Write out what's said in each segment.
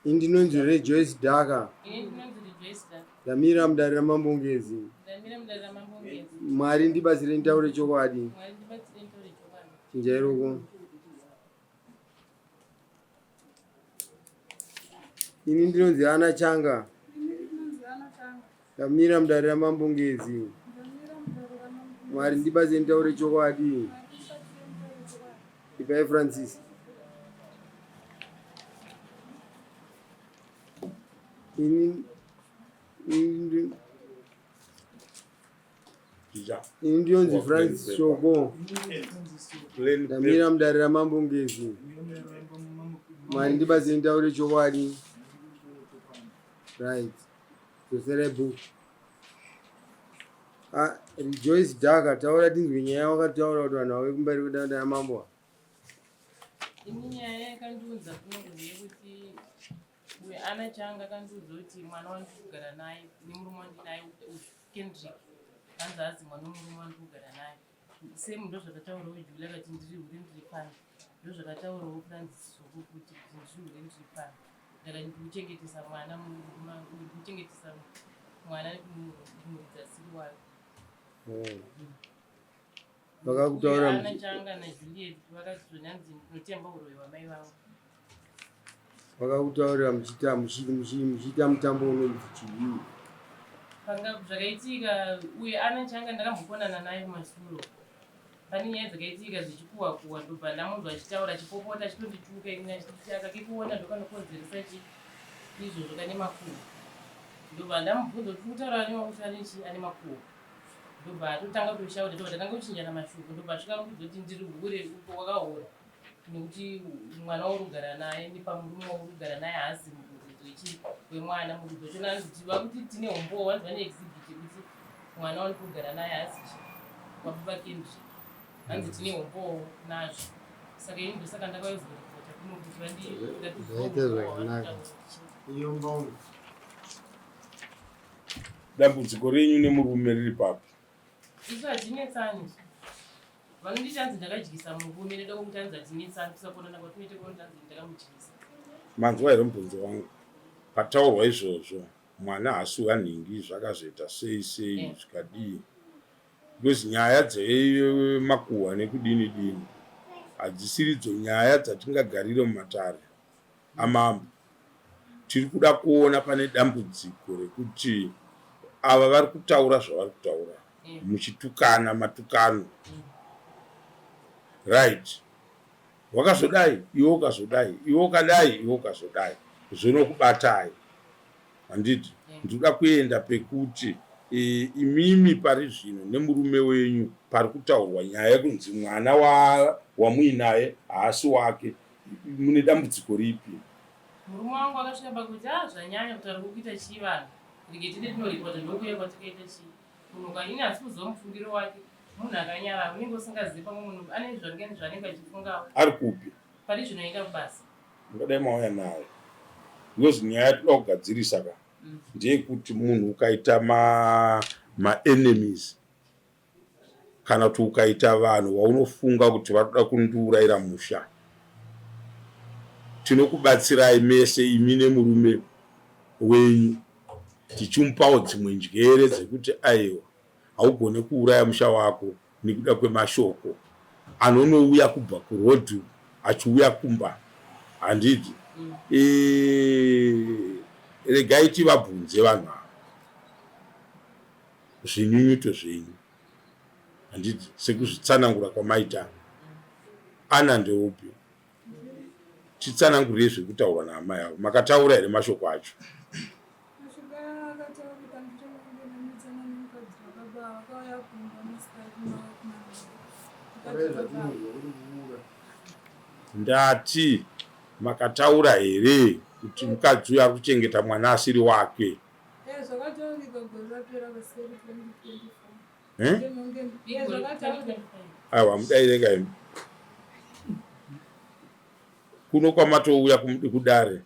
Ini ndinonzi Rejoice Dhaka. Ndamira mudare raMambo Ngezi. Mwari ndibatsire nditaure chokwadi. Chinjai ruoko. Ini ndinonzi Ana Changa. Ndamira mudare raMambo Ngezi. Mwari ndibatsire nditaure chokwadi. Ipai Francis. Ini ini ini ndinonzi Francis Shoko. Ndamira mudare raMambo Ngezi. Mwari ndibatsire nditaure chokwadi. Right. Dzoserai book. Ah, Rejoice Dhaka, taura tinzwe nyaya wakataura kuti vanhu vave kumberi kudada yamambo. Ini nyaya yakandiudza kuno ndeyekuti uyo ana changa akandiudza kuti mwana wandiri kugara naye nemurume wandinaye Kendrick hanzi hazi mwana wemurume wandiri kugara naye same ndozvakataurawo Julie akati ndiri hure ndiri pano ndozvakataurawo Francis Soko kuti ndiri hure ndiri pano ndakati ndikuchengetesa mwana ndikuchengetesa mwana muridzi asiri wake oh. Vakakutaura ana changa naJuliet vakati zvonyanzi ndinotemba uroyi wamai vangu Vakakutaurira muchiita muchiita mutambo unonzi chii? Panga zvakaitika uye ana changa ndakambokonana naye kumasuro. Pane nyaya dzakaitika dzechikuwa kuwa ndobva ndamunzwa achitaura achipopota achitondituka ini achiti akakikuona ndokanokonzeresa chi izvozvo kane makuhwa. Ndobva ndamubvunza kuti kutaura ane makuti ane chi ane makuhwa. Ndobva atotanga kutoshauta ndobva tatanga kuchinjana mashoko ndobva asvika kundudza kuti ndiri hure uko wakahura. nekuti mwana wauri kugara naye nepamurume wauri kugara naye haasi muridzi wechi wemwana muridzi wacho nanzi vakuti tine umbowo vanzi vane exhibit yekuti mwana wani kugara naye haasi chi wababa kendri hanzi tine umbowo nazvo saka ini ndosaka ndakauzoripota kuno kuti vandiaite zvakanaka iyo mbongo dambudziko renyu nemurume riri papi isu hatinetsani Vanonditi hanzi ndakadyisa murume ndoda kumuti hanzi hatinetsani kusakonana kwatinoita kunoti hanzi ndakamudyisa. Manzwa here mubvunzo wangu? Pataurwa izvozvo mwana haasi wanhingi zvakazoita sei sei eh. zvikadii because nyaya dzemakuhwa nekudini dini hadzisiridzo nyaya dzatingagarire mumatare amambo tiri kuda kuona pane dambudziko rekuti ava vari kutaura zvavari kutaura mm. muchitukana matukano mm. right wakazodai iwe ukazodai iwe ukadai iwe ukazodai zvonokubatai handiti mm. ndinoda kuenda pekuti e, imimi pari zvino nemurume wenyu pari kutaurwa nyaya yekunzi mwana wamuinaye haasi wake mune dambudziko ripi murume wangu akasvika pakuti a ah, zvanyanya kutaura kukuita chii vanhu rege tide tinoripota ndokuya kwatikaita chii munhu ka ini hasi kuziva mufungiro wake munhu akanyarara unenge usingazivi pamwe munhu ane zvange zvaanenge achifungawo ari kupi pari zvino enda kubasa ungadai mauya naye because nyaya yatoda kugadzirisa ka mm. ndeyekuti munhu ukaita maenemies ma kana kuti ukaita vanhu vaunofunga kuti vari kuda kundiurayira musha tinokubatsirai mese imi nemurume wenyu tichimupawo dzimwe njere dzekuti aiwa haugone kuuraya musha wako nekuda kwemashoko anonouya kubva kuroad achiuya kumba handiti mm. e, regai tivabvunze vanhu ava zvinyunyuto zvenyu handiti sekuzvitsanangura kwamaita ana ndeupi titsanangurei zviri kutaurwa naamai avo makataura here mashoko acho ndati makataura here kuti mukadzi uyo ari kuchengeta mwana asiri wake Eh, zvakataurika gore rapera vaseri 2024. Eh? Aiwa mudaireka imi. Kuno kwamatouya kudare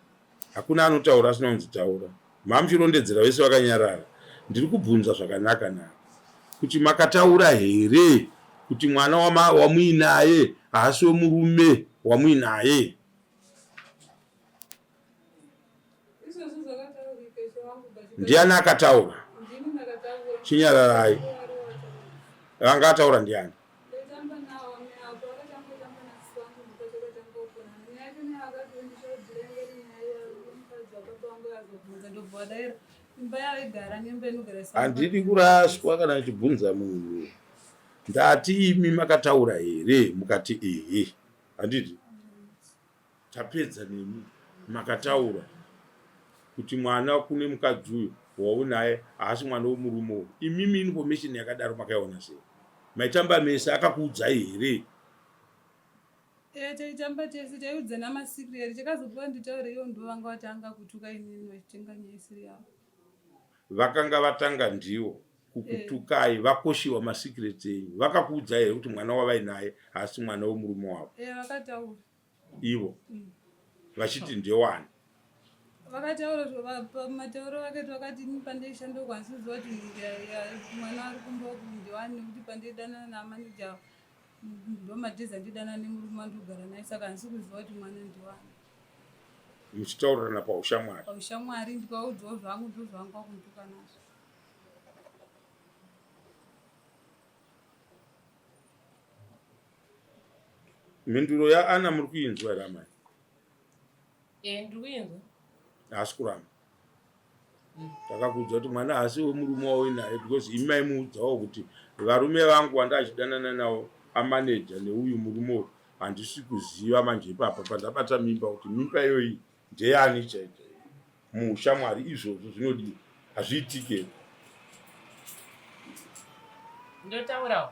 hakuna anotaura asina kunzi taura. Mamuchirondedzera vese vakanyarara. Ndiri kubvunza zvakanaka naka kuti makataura here kuti mwana wamuinaye haasi wemurume wamuinaye. Ndiani akataura? Chinyararai. Vanga ataura ndiani? Handidi kuraswa kana ndichibvunza munhu. Ndati imi makataura here mukati ehe. Handiti? Tapedza nemi makataura kuti mwana kune mukadzi uyo waunaye haasi mwana wemurume uyo. Imimi information yakadaro makaiona sei? Maitamba mese akakuudzai here? Eh, taitamba tese taiudzana masecret chakazopiwa nditaure ivo ndivo vanga vatanga kutuka inini vachitenga nyaya isiri yavo. Vakanga vatanga ndivo kukutukai eh. Vakoshiwa masecrets enyu vakakuudzai here kuti mwana wavainaye haasi mwana wemurume wavo? Eh, vakataura ivo mm. Vachiti ndewani? Vakataura pamatauro vakati vakati ini pandaishanda uku handisi kuziva kuti mwana ari kumba uku ndewani nekuti pandaidanana namaneja ndomadhezi andidanana nemurume wandikugara naye saka handisi kuziva kuti mwana ndewani. Muchitaurirana paushamwari? Paushamwari ndikaudzawo zvangu ndozvangu kwakunduka nazvo. Mhinduro yaAna muri kuinzwa here amai? Eh, ndiri kuinzwa. Haasi kuramba. Takakuudza kuti mwana haasi wemurume wauinaye because imi maimuudzawo kuti varume vangu wandachidanana nawo amaneja neuyu murume uyu handisi kuziva manje ipapa pandabata mimba kuti mimba iyoyi ndeyani chaicho muushamwari izvozvo zvinodii hazviitike. Ndotaurawo.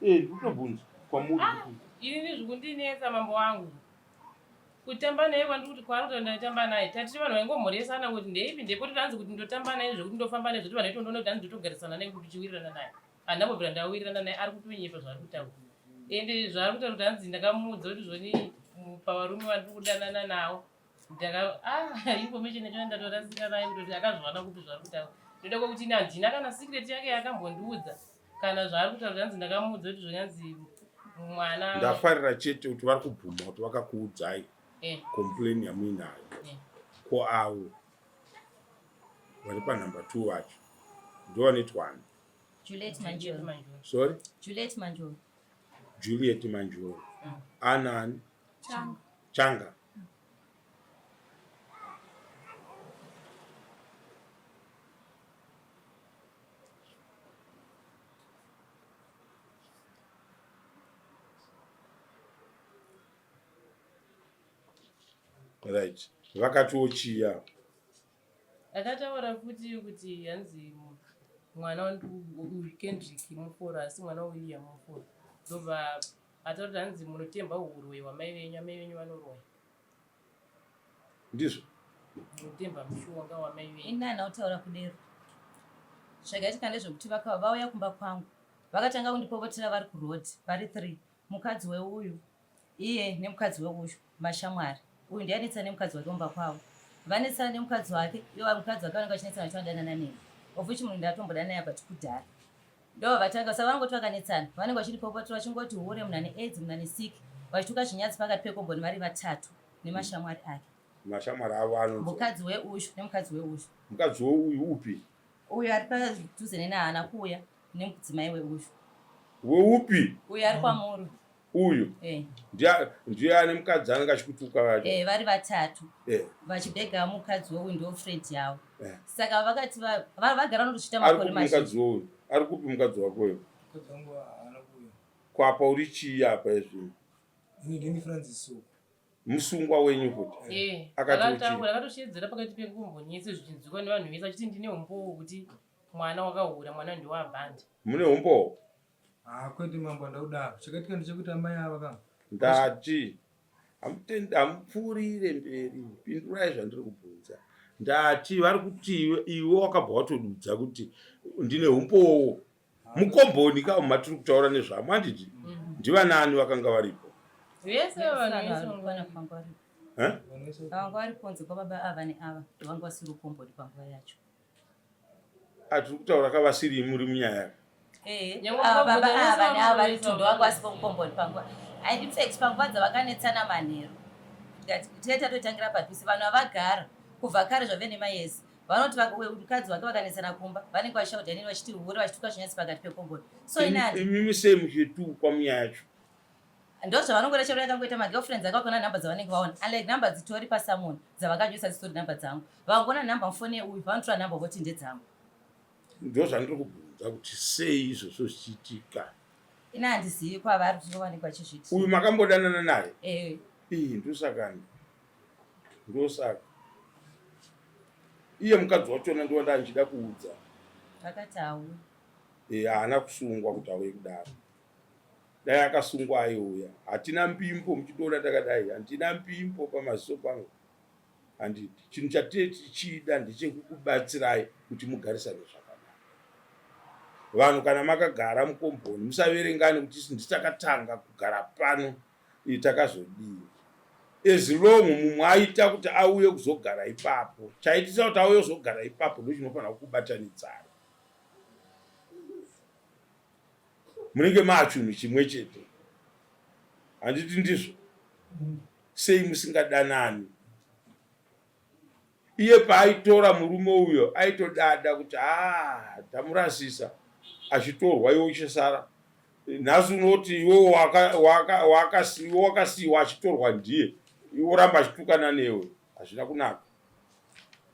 Eh, ndikutobvunza kwamuri. Ah, ini zvikundinetsa mambo wangu. Kutamba naye kwandiri kuti kwaari kuti ndaitamba naye. Tatiri vanhu vaingomhoresana kuti ndeipi ndipo tanzi kuti ndotamba naye zvekuti ndofamba naye zvekuti vanhu vaitondiona kuti hanzi ndotogarisana naye kuti tichiwirirana naye. Handina kumbobvira ndawirirana naye ari kutonyepa zvaari kutaura. Ende zvaari kutaura kuti hanzi ndakamuudza kuti zvoni pavarume vandiri kudanana nawo ndaka ah information yacho ndatorasika nayo kutoti akazviwana kupi zvaari kutaura. Ndoda kwekuti ini handina kana secret yake yaakambondiudza. Kana zvaari kutaura kuti hanzi ndakamuudza kuti zvoni hanzi mwana. Ndafarira chete kuti vari kubvuma kuti vakakuudzai eh. complain yamuinayo eh. Ko avo vari panumber 2 vacho ndovanetwani? Juliet Manjoro. Sorry? Juliet Manjoro. Juliet Manjoro. Anani? Changa. Changa. Right. Vakatiwo chiya. Akataura futi kuti hanzi mwana uyu Kendrick muforo asi mwana waWilliam muforo. Ndobva ataura kuti hanzi munotemba huroyi hwamai venyu, amai venyu vanoroya. Ndizvo. Munotemba mushonga wamai venyu. Ini handina kutaura kudero. Zvakaitika ndezvekuti vauya kumba kwangu vakatanga kundipopotera vari kuroad vari 3 mukadzi weuyu Iye nemukadzi weuyu mashamwari. Uyu ndiye anetsana nemukadzi wake kumba kwavo. Vanetsana nemukadzi wake, ivo mukadzi wake vanenge vachinetsana vachiti vanodanana neni. Of which munhu ndatombodana naye but kudhara. Ndobva vatanga saka vanongoti vakanetsana vanenge vachindipopotera vachingoti hure munhu ane aids munhu ane sick vachituka zvinyadzi pakati pekomboni vari vatatu nemashamwari ake. Mashamwari avo anonzi Mukadzi weuyu nemukadzi weuyu. Mukadzi weuyu upi? Uyu ari padhuze neni haana kuuya nemudzimai weuyu. Weupi? Uyu ari kwamuri. Uyu eh. Ndiye ane mukadzi anenge achikutuka vacho. Eh, vari vatatu. Eh. Vachibhega mukadzi weuyu ndo friend yavo. Eh. Saka vakati vagara vanotosvita makore mazhinji. Mukadzi weuyu ari kupi mukadzi wako uyu? Mukadzi wangu haana kuuya. Kwapa uri chii apa izvi? Ini ndini Francis Soko. Musungwa wenyu futi. Eh, Akati akatoshedzera pakati pekumbonyese zvichinzwikwa nevanhu vese achiti ndine umbowo kuti mwana wakahura mwana ndewabhandi. Mune umbowo? Ah, kwete mambo andakudaro. Chakaitika ndechekuti amai ava ka. Ndati hamutendi hamupfuurire mberi pindurai zvandiri kubvunza. Ndati vari kuti iwe wakabva watodudza kuti ndine umbowo. Mukomboni ka matiri kutaura nezvamo handiti? Ndivanani vakanga varipo? Vese vanhu vese vanga varipo. Eh? Vanga vari kunze kwababa ava neava vanga vasiri kukomboni panguva yacho. Atiri kutaura ka vasiri muri munyaya. Eh, ava baba ava neava vari tundo vanga vasipo kukomboni panguva. And in fact panguva dzavakanetsana manheru. Ndikati tee tatotangira padhuze vanhu avagara kubva kare zvave nemayezi vanoti mukadzi wake vakanetsana kumba vanenge vachishauta inini vachiti hure vachituka zvinyadzi pakati pekomboni so inani Imimi sei muchitukwa munyaya yacho? Ndozvavanongoita chero yakangoita magirlfriends akakona number dzavanenge vaona unlike number dzitori pasamon dzavakanyosa dzitori number dzangu vangoona number mufoni yeuyu vanotora number voti ndedzangu. Ndozvandiri kubvunza kuti sei izvozvo zvichiitika. Ini handizivi kwavari kuti ndovanenge vachizviti. Uyu makambodanana naye? Eh. Ii ndosaka ndosaka iye mukadzi wachona ndiwo ndandichida kuudza. Akati auye. Eh haana kusungwa kuti auye kudaro. Dai akasungwa aiuya. Hatina mbimbo muchitoona takadai handina mbimbo pamaziso pangu. Handiti chinhu chatee tichida ndechekukubatsirai kuti mugarisane zvakanaka. Vanhu kana makagara mukomboni musaverengane kuti isu ndisu takatanga kugara pano takazodii. As long mumwe aita kuti auye kuzogara ipapo, chaitisa kuti auye kuzogara ipapo ndochinofanira kukubatanidzai. Munenge maachinhu chimwe chete. Handiti ndizvo? Sei musingadanani? Iye paaitora murume uyo aitodada kuti haa ndamurasisa achitorwa iwe uchisara. Nhasi unoti iwe wakasiiwa achitorwa ndiye iwe oramba achitukana newe. Hazvina kunaka.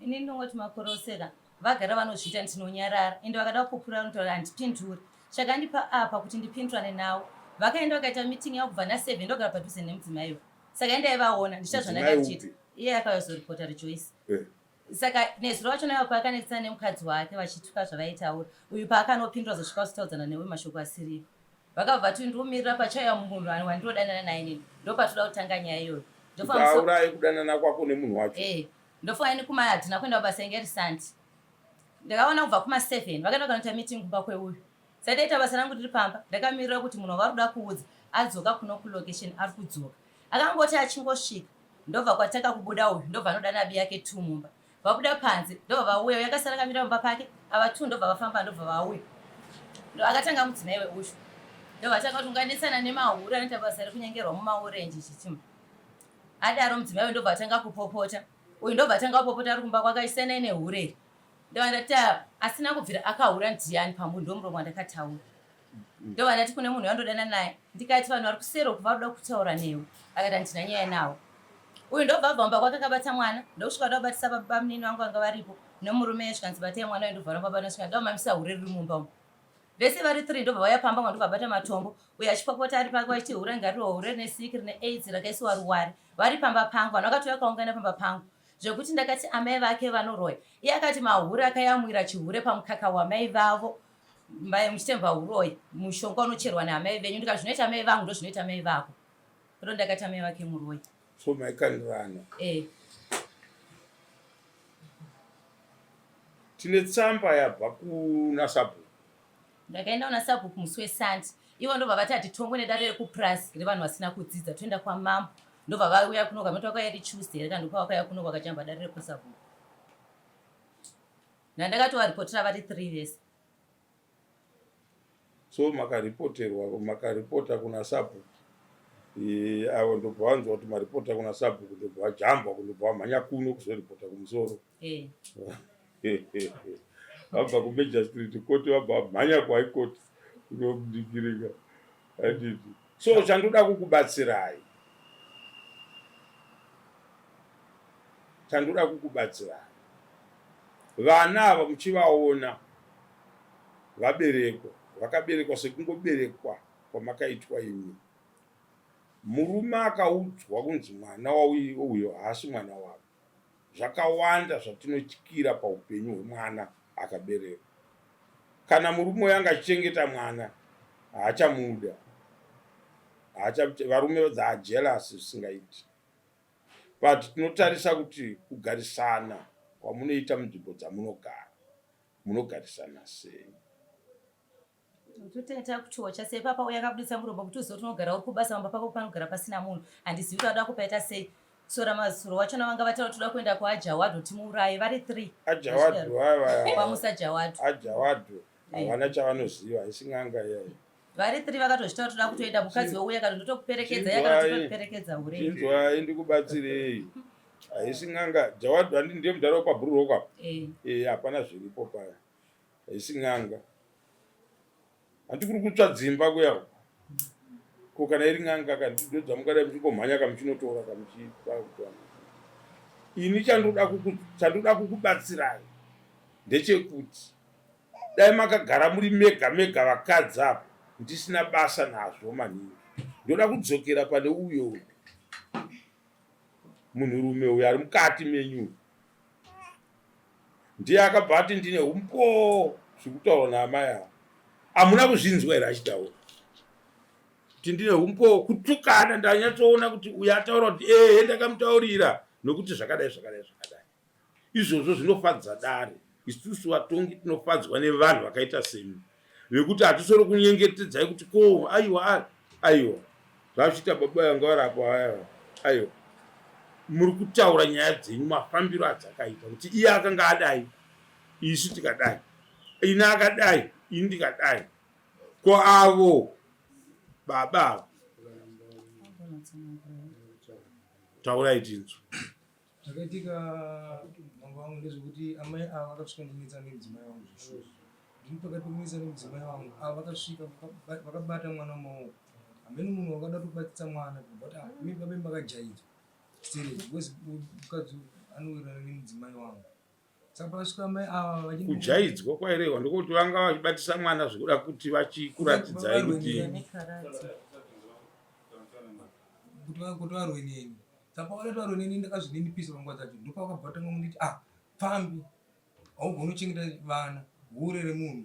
Ini ndinongoti makoroseka vagara vanozviita ndinonyarara ende vakada kupupura vanotaura handipinduri. Chakandipa apa kuti ndipindurane nawo vakaenda vakaita meeting yavo kubva na7 ndogara padhuze nemudzimai uyu. Saka indaivaona ndichita zvandanga ndichiita. Iye akazoripota Rejoice. Eh. Saka nezuro wacho nayo paakanetsana nemukadzi wake vachituka zvavaitaura. Uyu paakanopindura zosvika kuzotaudzana newe mashoko asiriwo. Vakabva vati ndiomirira pachauya munhu wandinodanana naye inini. Ndopatoda kutanga nyaya iyoyo. Auraye kudanana kwako nemunhu wacho. Eh. Ndofunga ini kuma hatina kuenda kubasa inge iri Sunday. Ndakaona kubva kuma 7 vakaenda kanoita meeting kumba kweuyu. Sadaita basa rangu riri pamba ndakamirira kuti munhu wavari kuda kuudza adzoka kuno kulocation ari kudzoka. Akangoti achingosvika ndobva kwatanga kubuda uyu ndobva anodana abi yake two mumba. Vabuda panze ndobva vauya uyu akasara akamira pamba pake ava two ndobva vafamba ndobva vauya. Ndo akatanga mudzimai weuyu ndobva atanga kuti unganetsana nemahure anoita basa rekunyengerwa mumaorenji chichima. Adaro mudzimai uyu ndobva atanga kupopota. Uyu ndobva atanga kupopota ari kumba kwake achisiyanai nehure iri. Ndobva ndati ah, asina kubvira akahura ndiani pamuri ndomuromo wandakataura. Ndobva ndati kune munhu wandodana naye ndikati vanhu vari kusero kuva ruda kutaura newe akati handina nyaya nawo. Uyu ndobva abva mumba kwake akabata mwana ndokusvika da kubatisa bamunini vangu vanga varipo nemurume zvikanzi batai mwana uyu ndobva ramba bana svika ndamamisa hure riri mumba umu. Vese vari 3 ndobva vauya pamba ndobva vabata matombo uyo achipopota ari pake vachiti hure ngarirohwe hure rine siki rine aids rakaisiwa ruware vari pamba pangu vanhu vakatouya kaungana pamba pangu zvekuti ndakati amai vake vanoroya iye akati mahure akayamwira chihure pamukaka wamai vavo mai muchitemba huroyi mushonga unocherwa naamai venyu ndikati zvinoita amai vangu ndozvinoita amai vako ndo ndakati amai vake muroyi so maikandirana eh. Tine tsamba yabva kuna sabhuku. Ndakaenda kuna sabhuku musi weSunday. Ivo ndobva vati hatitongwe nedare rekupurazi revanhu vasina kudzidza toenda kwamambo. Ndobva vauya kuno kamati vakauya iri Tuesday here kana ndopavakauya kuno vakajamba dare rekwasabhuku. Ndandakatovaripotera vari 3 vese. So makaripoterwa makaripota kuna sabhuku avo ndobva vanzwa kuti maripota kuna sabhuku ndobva vajambwa kundobva vamhanya kuno kuzoripota kumusoro. Eh. Vabva kumagistrate court vabva vamhanya kuhigh court kunobudikirika. Handiti. So chandoda kukubatsirai. Chandoda kukubatsirai. Vana ava muchivaona vaberekwa, vakaberekwa sekungoberekwa kwamakaitwa imi. Murume akaudzwa kunzi mwana wauyo haasi mwana wako. Zvakawanda zvatinotyira paupenyu hwemwana akaberekwa. Kana murume uyo anga achichengeta mwana haachamuda. Varume dzajealous zvisingaiti. But tinotarisa kuti kugarisana kwamunoita munzvimbo dzamunogara munogarisana sei. Toteta kuchocha sei papa uya akabudisa muromo kuti uzive kuti unogara uri kubasa pamba pako panogara pasina munhu handizivi kuti vada kupaita sei sora mazuro wachona vanga vataura toda kuenda kwaajawadu timuuraye vari 3 Ajawadu kwamusa jawadu Ajawadu havana chavanoziva haisi n'anga iyayi. Vari 3 vakatozvitaura toda kutoenda mukadzi weuya kana ndotokuperekedza yakana totokuperekedza hure. Chinzwai ndikubatsirei. Haisi n'anga Jawad handi ndiye mudhara wepabhuru apa. Eh. Eh hapana zviripo paya. Haisi n'anga. Hanti kuri kutsva dzimba kuya uko. Ko kana iri n'anga ka ndodzamukadai muchingomhanya ka muchinotora ka muchipa Ini chandoda kuku chandoda kukubatsirai ndechekuti dai makagara muri mega mega vakadzi apa ndisina basa nazvo maningi ndoda kudzokera pane uyo uyu munhurume uyo ari mukati menyu ndiye akabva ati ndine umboo zvekutaurwa naamai ava hamuna kuzvinzwa here achitaura kuti ndine umboo kutukana ndanyatsoona kuti uyo ataura kuti ehe ndakamutaurira nokuti zvakadai zvakadai zvakadai Izvozvo zvinofadza dare. Isusu vatongi tinofadzwa nevanhu vakaita semi vekuti hatisoro kunyengetedzai kuti ko aiwa aiwa zvachiita baba vanga vari apo aiwa aiwa muri kutaura nyaya dzenyu mafambiro adzakaita kuti iye akanga adai isu tikadai ini akadai ini ndikadai ko avo baba avo taurai tinzwa Zvakaitika mambo wangu ndezvekuti amai ava vakasvika ndinetsa nemudzimai wangu zveshuwa. Ndini pakati pekunetsa nemudzimai wangu ava vakasvika vakabata mwana mumaoko. Hameno munhu wakada kubatisa mwana but ah, imi babe makajaidzwa stereki because mukadzi anowirirana nemudzimai wangu. Saka pakasvika amai ava vachi kujaidzwa kwairehwa ndokuti vanga vachibatisa mwana zvekuda kuti vachikuratidzai kuti kuti varwe neni. Saka pavakati varwe neni ndakazvininipisa panguva dzacho ndopavakabva vatanga kunditi ah pfambi haugoni kuchengeta vana hure remunhu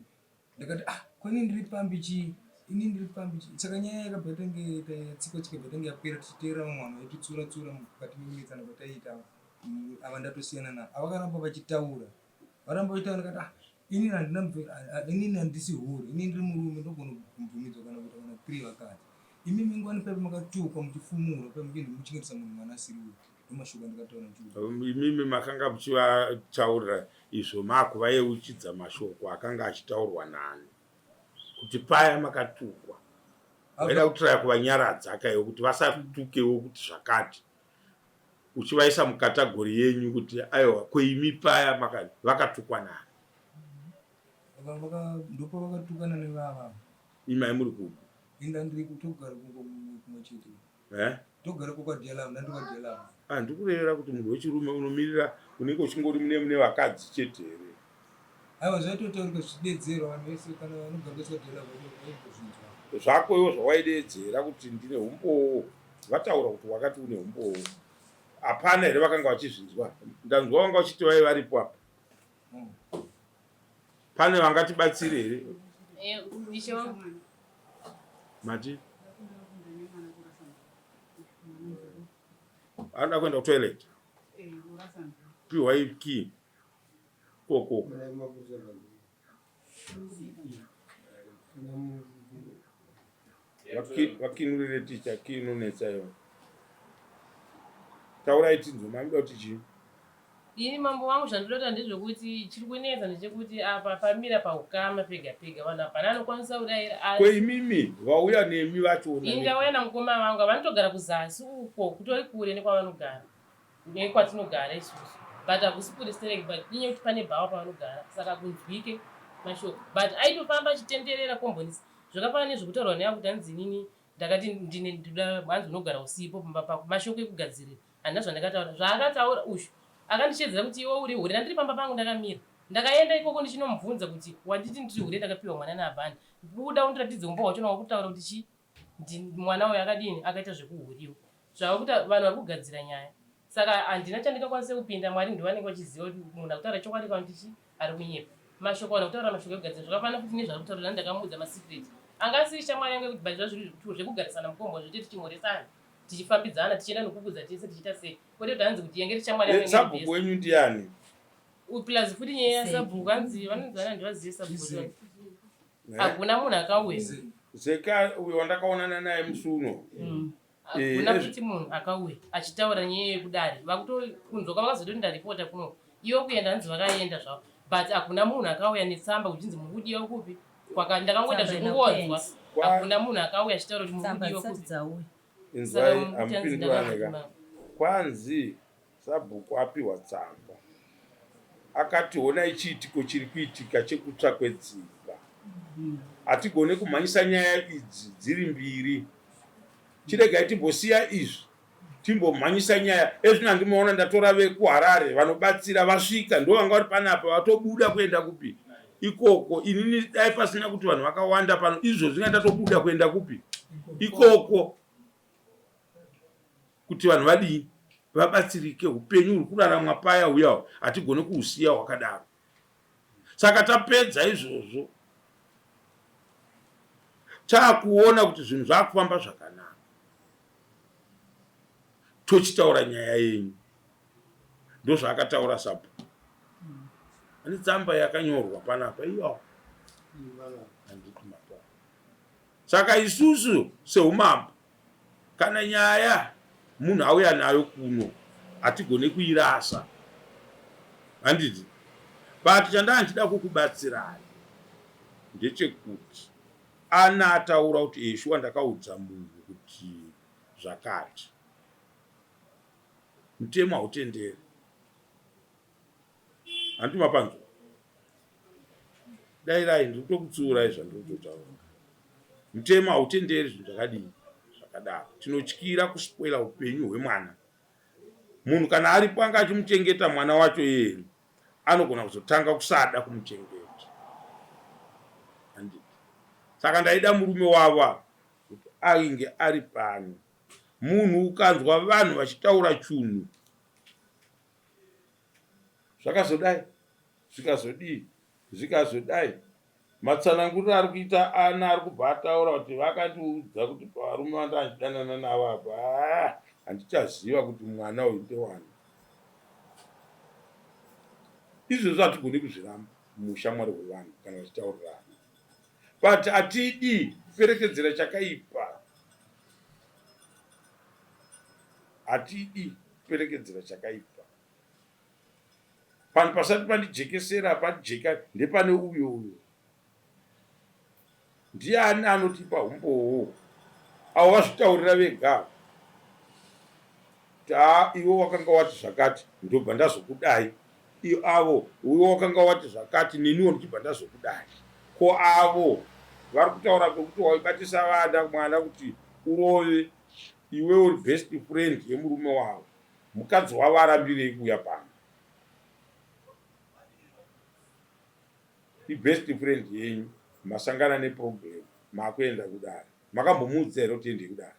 ndikati ah ko ini ndiri pfambi chii ini ndiri pfambi chii saka nyaya yakabva yatange yatsika tsika bva yatange yapera tichiteerera vamwe vanhu vaititsura tsura mukati mekunetsana kwataiita ava ndatosiyana navo ava vakaramba vachitaura varamba vachitaura ndikati ah inini handina inini handisi hure inini ndiri murume ndogona kubvumidzwa kana kuita kana three vakadzi Imimi ngwani paipa makatukwa muchifumura paipa muchinzi muchengetesa munhu mwana asiri uyu ndomashoko andikataura ndichiuya. Imimi makanga muchivataurira izvo makuvayeuchidza mashoko akanga achitaurwa nani kuti paya makatukwa waida kutraya kuvanyaradza kaiwe kuti vasatukewo kuti zvakati uchivaisa mukatagori yenyu kuti aiwa kweimi paya vakatukwa nani ndopavakatukana nevava Imai muri kupi? Inda ndiri kutogara kumwe chete. Eh? Togara kwakwadiyalava, ndandiri kwadiyalava. Ah, ndikurevera kuti munhu wechirume unomirira unenge uchingori mune mune vakadzi chete here? Aiwa zvaitotaurika zvichidedzerwa vanhu vese kana vanogara kwese kwadiyalava vaitozvinzwa. Zvako iwo zvawaidedzera kuti ndine umbowo vataura kuti wakati une umbowo. Hapana here vakanga vachizvinzwa? Ndanzwa vanga vachiti vai varipo apa. Pane vangatibatsire here? Eh, ishe wangu. Mati? Anoda kuenda kutoilet. Piwai key. Koko. Vakinurire ticha key inonetsa iyo. Taurai tinzwe mamuda kuti chii? Ini mambo wangu zvandinoda ndezvekuti chiri kunetsa ndechekuti apa pamira paukama pega pega vanhu hapana anokwanisa kudaira asi Ko imimi vauya nemi vacho ini ndauya namukoma vangu vanotogara kuzasi uko kutori kure nekwavanogara nekwatinogara isusu but hakusi kure stereki but inyaya yekuti pane bhawa pavanogara saka kunzwike mashoko but aitofamba achitenderera kombonisa zvakafanana nezvekutaurwa neavo kuti hanzi inini ndakati ndine ndoda hanzi unogara usipo pamba pako mashoko ekugadzirira handina zvandakataura zvaakataura uyu akandishedzera kuti iwe uri hure ndandiri pamba pangu ndakamira ndakaenda ikoko ndichinomubvunza kuti wanditi ndiri hure ndakapiwa mwana naabhani buda undiratidze umbo hwacho nawakutaura kuti chii mwana uyu akadini akaita zvekuhuriwa zvava kuti vanhu vari kugadzira nyaya saka handina chandingakwanise kupinda mwari ndivo vanenge vachiziva kuti munhu akutaura chokwadi kana kuti chii ari kunyepa mashoko vanhu kutaura mashoko ekugadzira zvakafanana futi nezvaari kutaura nani ndakamuudza masecret anga asiri shamwari yangu yekuti but zvazviri zvekugarisana mukombo zvete tichimhoresana tichifambidzana tichienda nokukudza tese tichiita sei kwete kuti hanzi kuti yange iri shamwari yangu sabhuku wenyu ndiani plus futi nyaya yasabhuku hanzi vanonzi vana ndivazive sabhuku Hakuna munhu akauya. Zeka uyo wandakaonana naye musi uno. Mm. Hakuna eh, futi munhu akauya achitaura nyaya yekudare. Vakutokunzwa kwavakazoti ndaripota kuno. Ivo kuenda hanzi vakaenda zvavo. But hakuna munhu akauya netsamba kuchinzi muri kudiwa kupi. Kwaka ndakangoita zvekungonzwa. Hakuna munhu akauya achitaura kuti Tsamba murudiwa dzisati kupi. dzauya. Saka Inzwai, mukuti hanzi hamupindurane ka. ndakabvuma. Kwanzi sabhuku apiwa tsamba akati honai chiitiko chiri kuitika chekutsva kwedzimba. Hatigone kumhanyisa nyaya idzi dziri mbiri. Chiregai timbosiya izvi timbomhanyisa nyaya. Ezvino handimaona ndatora vekuHarare vanobatsira vasvika ndovanga vari panapa vatobuda kuenda kupi ikoko. Inini dai pasina kuti vanhu vakawanda pano izvozvi nga ndatobuda kuenda kupi ikoko kuti vanhu vadii vabatsirike. Upenyu huri kuraramwa paya huya hatigone kuhusiya hwakadaro. Saka tapedza izvozvo taakuona kuti zvinhu zvakufamba zvakanaka tochitaura nyaya yenyu. Ndozvaakataura sabhuku. Ane tsamba yakanyorwa panapa iyo. Saka isusu seumambo kana nyaya munhu auya nayo kuno hatigone kuirasa handiti but chandaa ndichida kukubatsirai ndechekuti ana ataura kuti eshuwa ndakaudza munhu kuti zvakati mutemo hautenderi Hanti mapanzwa? Dairai ndiri kutokutsiurai zvandiri kutotaura. Mutemo hautenderi zvinhu zvakadii zvakadaro. Tinotyira kuspoila upenyu hwemwana. Munhu kana aripo anga achimuchengeta mwana wacho iyeye anogona kuzotanga kusada kumuchengeta. Handiti. Saka ndaida murume wavo ava kuti ainge ari pano. Munhu ukanzwa vanhu vachitaura chunhu Zvakazodai, zvikazodii, zvikazodai. Matsananguriro ari kuita Ana ari kubva ataura kuti vakandiudza kuti pavarume vandandidanana navo apa ah, handichaziva kuti mwana uyu ndewani. Izvozvo hatigoni kuzviramba muushamwari hwevanhu kana vachitaurirana, but hatidi kuperekedzera chakaipa, hatidi kuperekedzera chakaipa. Panhu pasati pandijekesera pajeka ndepane uyo uyo. Ndiani anotipa humbowo? Avo vazvitaurira vega kuti haa iwe wakanga wati zvakati ndobva ndazokudai. Iyo avo iwe wakanga wati zvakati neniwo ndichibva ndazokudai. Ko avo vari kutaura pekuti waibatisa vana mwana kuti urove iwe uri best friend yemurume wavo. Mukadzi wavo arambirei kuuya pano? Ibest friend yenyu masangana neproblem makuenda kudare. Makambomuudza here kuti endei kudare?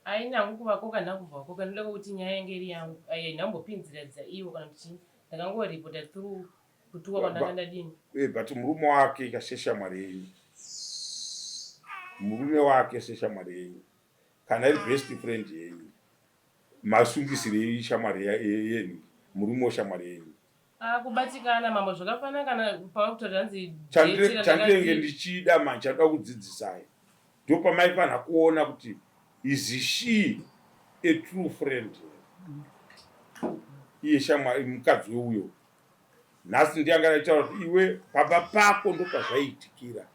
Aina hangu kuvakoka ndakubvakoka ndoda kwekuti nyaya yange iri yangu ayi ndambopinzira dza ivo kana kuti chii ndakangoripota through kutuka kwandanga ndadini. Eh, but murume wake ka seshamwari yenyu murume wake seshamwari yenyu kana iri best friend yenyu Masungisirei shamwari yenyu murume weshamwari yenyu. Ah, kubatikana mambo zvakafanana kana pavakutaura hanzi chandinenge ndichida manje chandoda kudzidzisai ndopamaifanira kuona kuti is she a true friend iye shamwari mukadzi weuyo nhasi ndiye anga achitaura kuti iwe pamba pako ndopazvaiitikira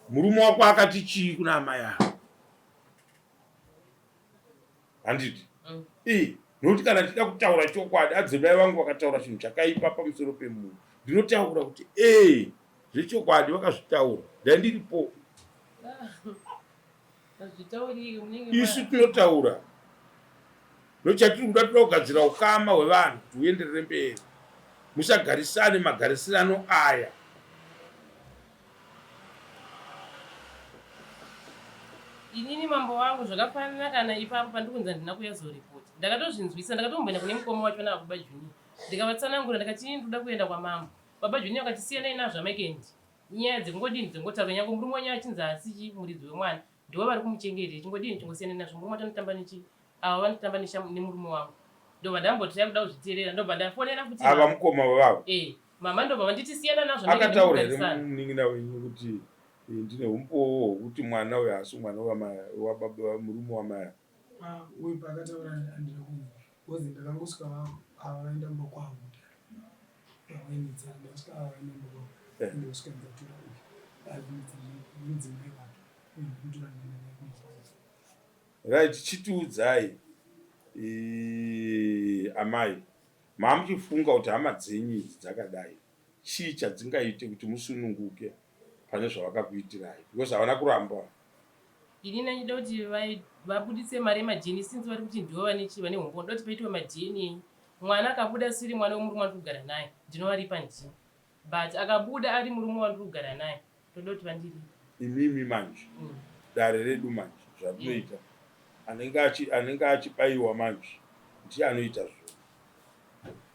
murume wako akati chii kuna amai avo handiti mm. ii nokuti kana ndichida kutaura chokwadi adzimai vangu vakataura chinhu chakaipa pamusoro pemunhu ndinotaura kuti ee zvechokwadi vakazvitaura ndai ndiripo isu tinotaura nochatiri kuda toda kugadzira ukama hwevanhu kuti huenderere mberi musagarisane magarisirano aya Inini mambo wangu zvakafanana kana ipapo pandikunzi handina kuyazoripota ndakatozvinzwisa ndakatomboenda kune mukoma wacho nababa Junior ndikavatsanangura ndikati inini ndoda kuenda kwamambo baba Junior vakati siyanai nazvo amai Kendi inyaya dzekungodini dzengotaurwa nyange murume wenyu achinzi haasi chi muridzi wemwana ndivo vari kumuchengeta chingodini chingosiyanai nazvo murume wacho anotamba nechi ava vanotamba nemurume wangu ndobva ndambotraya kuda kuzviteerera ndobva ndafonera futi ava mukoma vavo eh Mama ndobva vanditi siyana nazvo Akataura here munin'ina wenyu kuti eh, ndine umbowo hwekuti mwana uyu haasi mwana wababa murume wamai ava? Ah, uyu paakataura handina kunzwa because ndakangosvika ava vaenda kumba kwavo vainetsana ndasvika ava vaenda kumba kwavo eh. ndosvika ndikatora uyu ainetsana mudzimai wake. Ndinotora ndinoenda naye kumapolisi. Right, chitiudzai amai, mamuchifunga kuti hama dzenyu idzi dzakadai, chii chadzingaite kuti musununguke pane zvavakakuitirai because havana kuramba. Ini ndachida kuti vabuditse mari yemaDNA since vari kuti ndivo vane chii vane humbowo ndoda kuti paitwe maDNA mwana akabuda asiri mwana wemurume wandiri kugara naye ndinovaripa ndini but akabuda ari murume wandiri kugara naye ndoda kuti vandiripe. Imimi manje dare redu manje zvatinoita anenge achi anenge achibaiwa manje ndiye anoita zvose.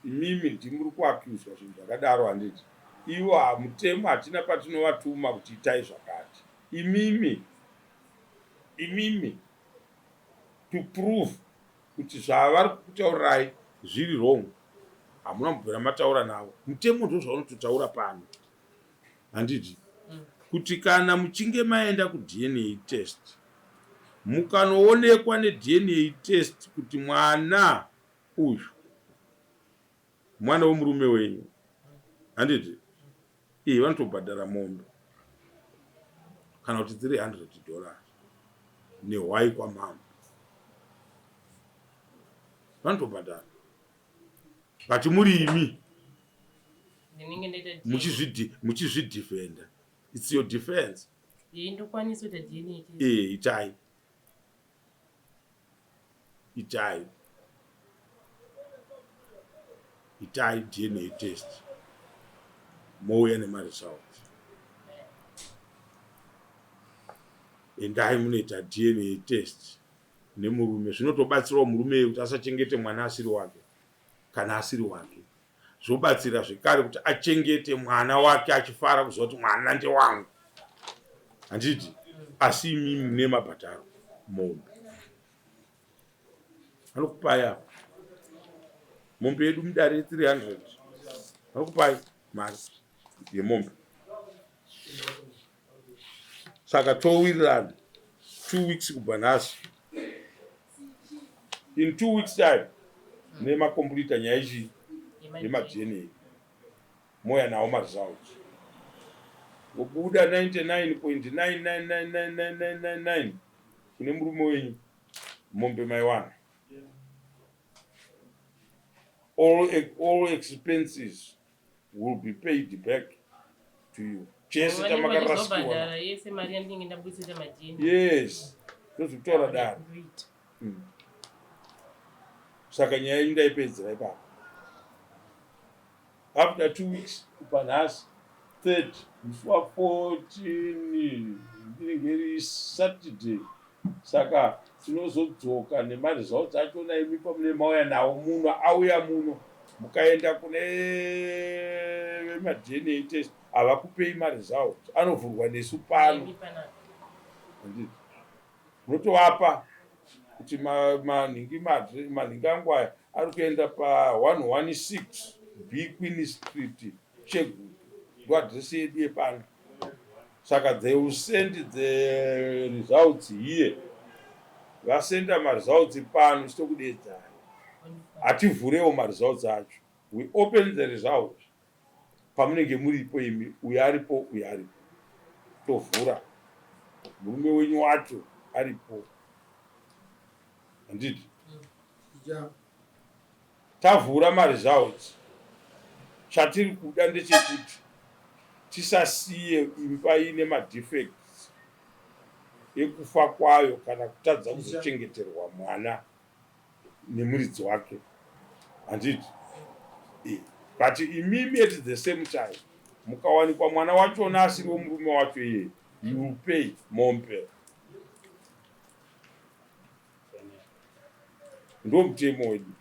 Imimi ndimuri kuaccuswa zvinhu zvakadaro handiti? Ivo mutemo hatina patinovatuma kuti itai zvakati. Imimi imimi to prove kuti zvavari kukutaurirai zviri wrong hamuna kubvira mataura navo. Mutemo ndozvaunototaura pano handiti? Kuti kana muchinge maenda kuDNA test mukanoonekwa neDNA test kuti mwana uyu mwana wemurume wenyu handiti iyi vanotobhadhara mombe kana kuti 300 dollars nehwai kwamambo vanotobhadhara but muri imi muchizvidefenda its your defense ee itai Itai. Itai DNA test. Mouya nemaresults. Endai munoita DNA test nemurume. Zvinotobatsirawo murume iye kuti asachengete mwana asiri wake kana asiri wake. Zvobatsira zvekare kuti achengete mwana wake achifara kuziva kuti mwana ndewangu. Handiti? Asi imi mune mabhadharo mombe. Vanokupai apa. Mombe yedu mudare 300. Vanokupai mari yemombe. Saka towirirana 2 weeks kubva nhasi. In 2 weeks time nemakomplita nyaya ichi yemaDNA. Moya nawo maresults. Vobuda 99.9999999 kune murume wenyu mombe maiwana. All, all expenses will be paid back to you. Chese chamakarasikiwa. Yese mari yandinenge ndabudisa majini. Yes. Ndozvikutaura daro. Saka nyaya yenyu ndaipedzera ipapo. After 2 weeks kubva nhasi third musi wa 14 inenge iri Saturday saka tinozodzoka nemaresults achona imi pamune mauya nawo muno auya muno mukaenda kune vemaDNA test havakupei maresults anovhurwa nesu pano handiti munotovapa kuti manhingi manhingi angu aya ari kuenda pa 116 B Queen Street Chegutu ndo adresi yedu yepano saka they will send the results here vasenda maresults pano sitokudedzai hativhurewo maresults acho we open the results pamunenge muripo imi uyo aripo uyo aripo tovhura murume wenyu wacho aripo handiti Yeah. Tavhura maresults chatiri kuda ndechekuti tisasiye imba ine madefects ekufa kwayo kana kutadza kuzochengeterwa mwana nemuridzi wake handiti eh, but imimi at the same time mukawanikwa mwana wachona asiri wemurume wacho iyeye you will pay mombe Ndomutemo wedu.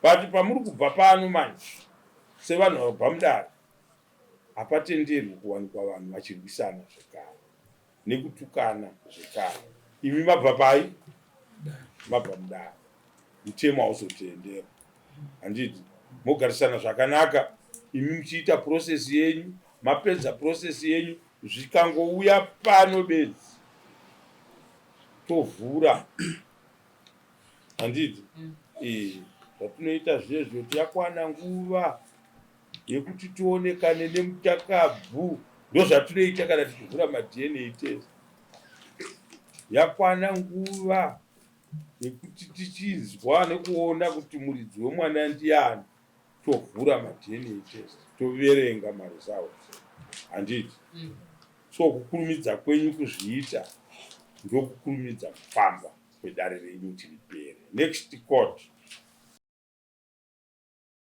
But pamuri kubva pano manje sevanhu vabva mudare hapatenderwi kuwanikwa vanhu vachirwisana zvekare nekutukana zvekare. Imi mabva pai? Mabva mudare. Mutemo hauzotendera. Handiti? Mogarisana zvakanaka imi muchiita process yenyu, mapedza process yenyu Zvikangouya pano bedzi tovhura handiti? Eh, zvatinoita zviye zvoti yakwana nguva yekuti tionekane nemuchakabvu. Ndozvatinoita kana tichivhura maDNA test. Yakwana nguva yekuti tichinzwa nekuona kuti muridzi wemwana ndiani, tovhura maDNA test, toverenga maresults. Handiti? So kukurumidza kwenyu kuzviita ndokukurumidza kufamba kwedare renyu kuti ripere. Next court.